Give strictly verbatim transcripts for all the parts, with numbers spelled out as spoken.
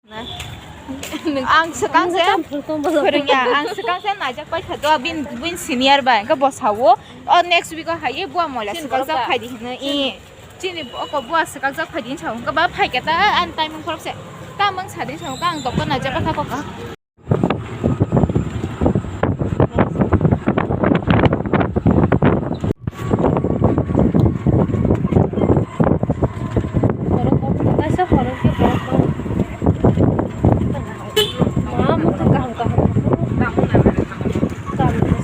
Ang swkang se phwrwngya, ang swkang se naijak pai kha do, bin, bin senior bai, hwnkhe bo sao, o next week o hai bua moila swkang jak phai di hino, i chini oko bua swkang jak phai di sao, hwnkhe ba phai khe ta, ani timing khorok se, ta mang sa di sao, ang doktor naijak pai kha kok. Kaisa khorok khe borok ma mukha kaham kaham. Kaham kaham.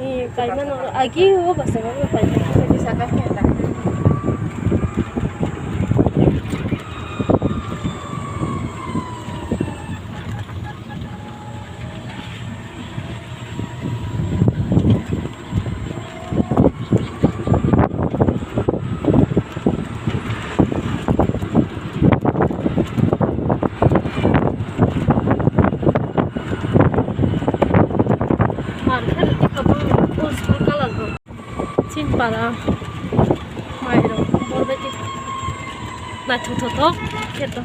Ee, kaimano agi o basa ba kaimano. Chinpara mairok borbai naithok thothok khe to.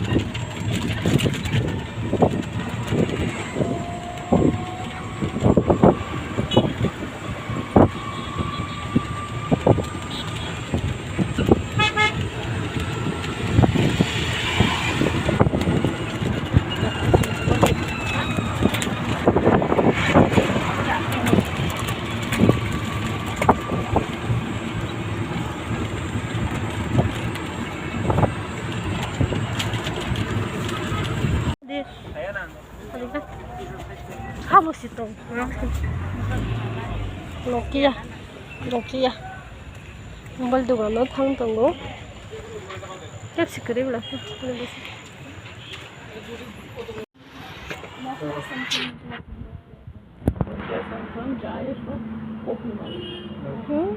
Habo si tong. Nokia. Nokia. Mobile dogano thang tongo. Kebsi kwrwi bwla. Hmm?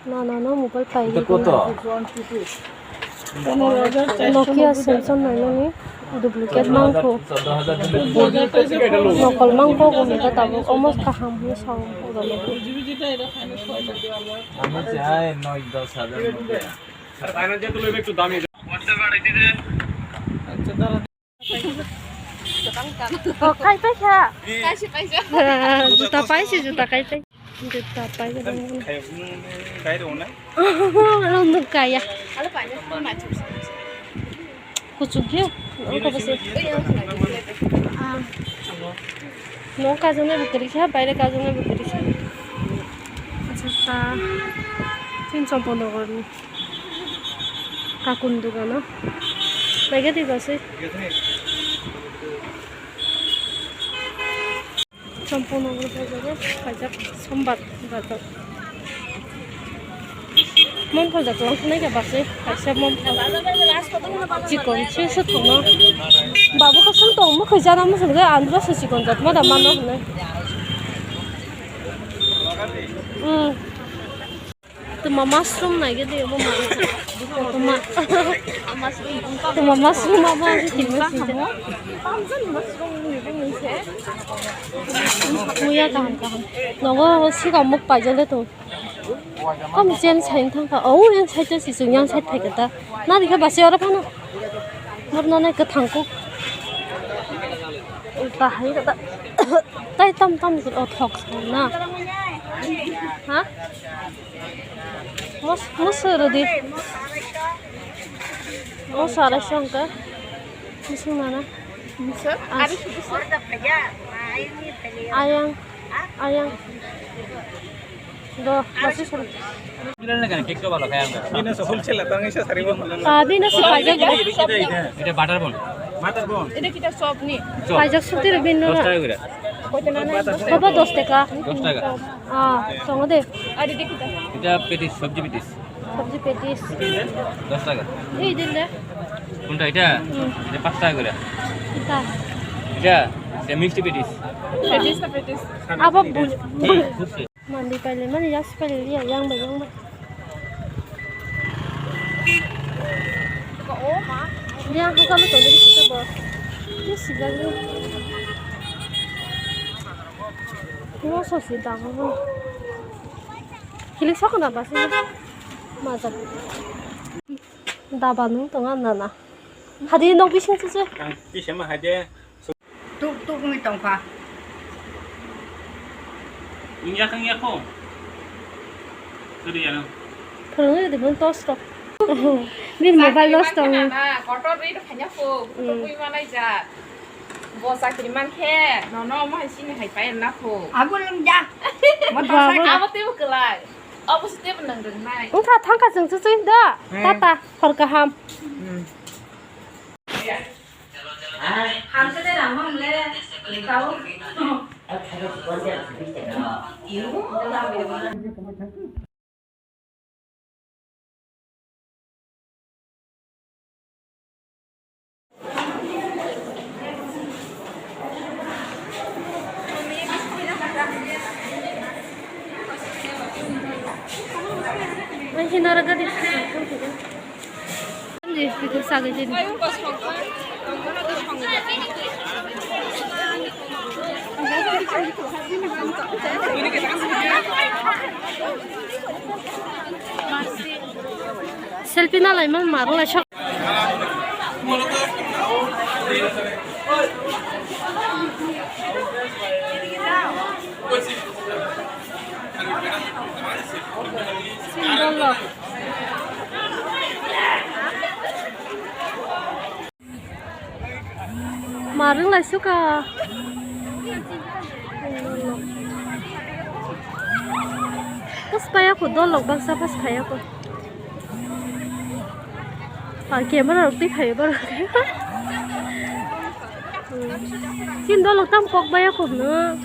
Na, na, na, mobile pai. Nokia Samsung naimani duplicate mangkho. Nokol mangkho, gumika tabuk omo kaham hwnwi sao. Ami chai noi dos hajar rupiya. Oh, kai paisa. Juta paisa, juta kai pai. Juta pai. Rong dong kaya. Kuchuk khe. Nong kajaknai bwkha rikha, baire kajaknai bwkha rikha. Juta. Tin Champanagar ni. Kakun dogano. Naikhe twi baswi. Champanagar bazaro phaijak Sombar bazar. Mon phaljak lang khwnai khe baswi kaisa mon phal. Chikon se se thangno. Babu khe song tong mukhui jana muchung khe andro se chikon jat ma da mano hwnwi. Hmm. Tuma mushroom naikhe de, obo ma. Tuma. Tuma mushroom abo ang khe kima sijak. Muya kaham kaham. Nogo siga muk paijak de tong. Kam chen sain thangkha. Oh, yang side si sung yang side phaikha ta. Na dikha basi oro phano. Mor nana kwthang kuk. Ulta hai kata. Tai tam tam kut o thok na. Ha? Mos, mos rodi. Mos arai songka. Mos nana. Mos? As. Ayang. Ayang. Do, basi song. Bini se wholesale tang isa sari bo. Ah, bini se paijak. Eta butter bun. Butter bun. Eta kita sop ni. Paijak sottir bini. Dos taka guri. Baba dos taka. Dos taka. Ah, tongo de. Are de kita. Eta petis, sabji petis. Sabji petis. Dos taka. Ei dile. Kunta eta? Hmm. Eta pas taka guri. Eta. Eta, eta misti petis. Petis ta petis. Abo bul, bul. Mandi paile mani yak si paile liya yang bai yang bai. Liya hokalo tongwi kita bo. Ni sibagwi. Mo sosi dang bo. Hilik sokna ba sini. Majak. Daba nung tonga nana. Hadi nok bising chuchu. Ang tisema hade. Tuk tuk wngwi tongkha. Wngya khe wngya kho. Kwrwi ano. Phwrwngwi rwdi bun tos rok. Bini mobile lost tong. Kotor rwi rw khanya kho. Kotor rwi manai ja. Bo chakri man khe nono omo hai sini hai pai na kho. Abo lwngja. Abo teibo kwlai. Obo se teibo nang rwngnai. Wngkha thangkha chwng chuchwi da. Tata hor kaham. Hamsa de ramo le kau. Selfie nalai man marwlai sok. Marwng lai suka. Pas paya ko dol lok baksa pas paya ko. Ah, camera rok twi phaio borok. Sin dol lok tam kok baya ko no.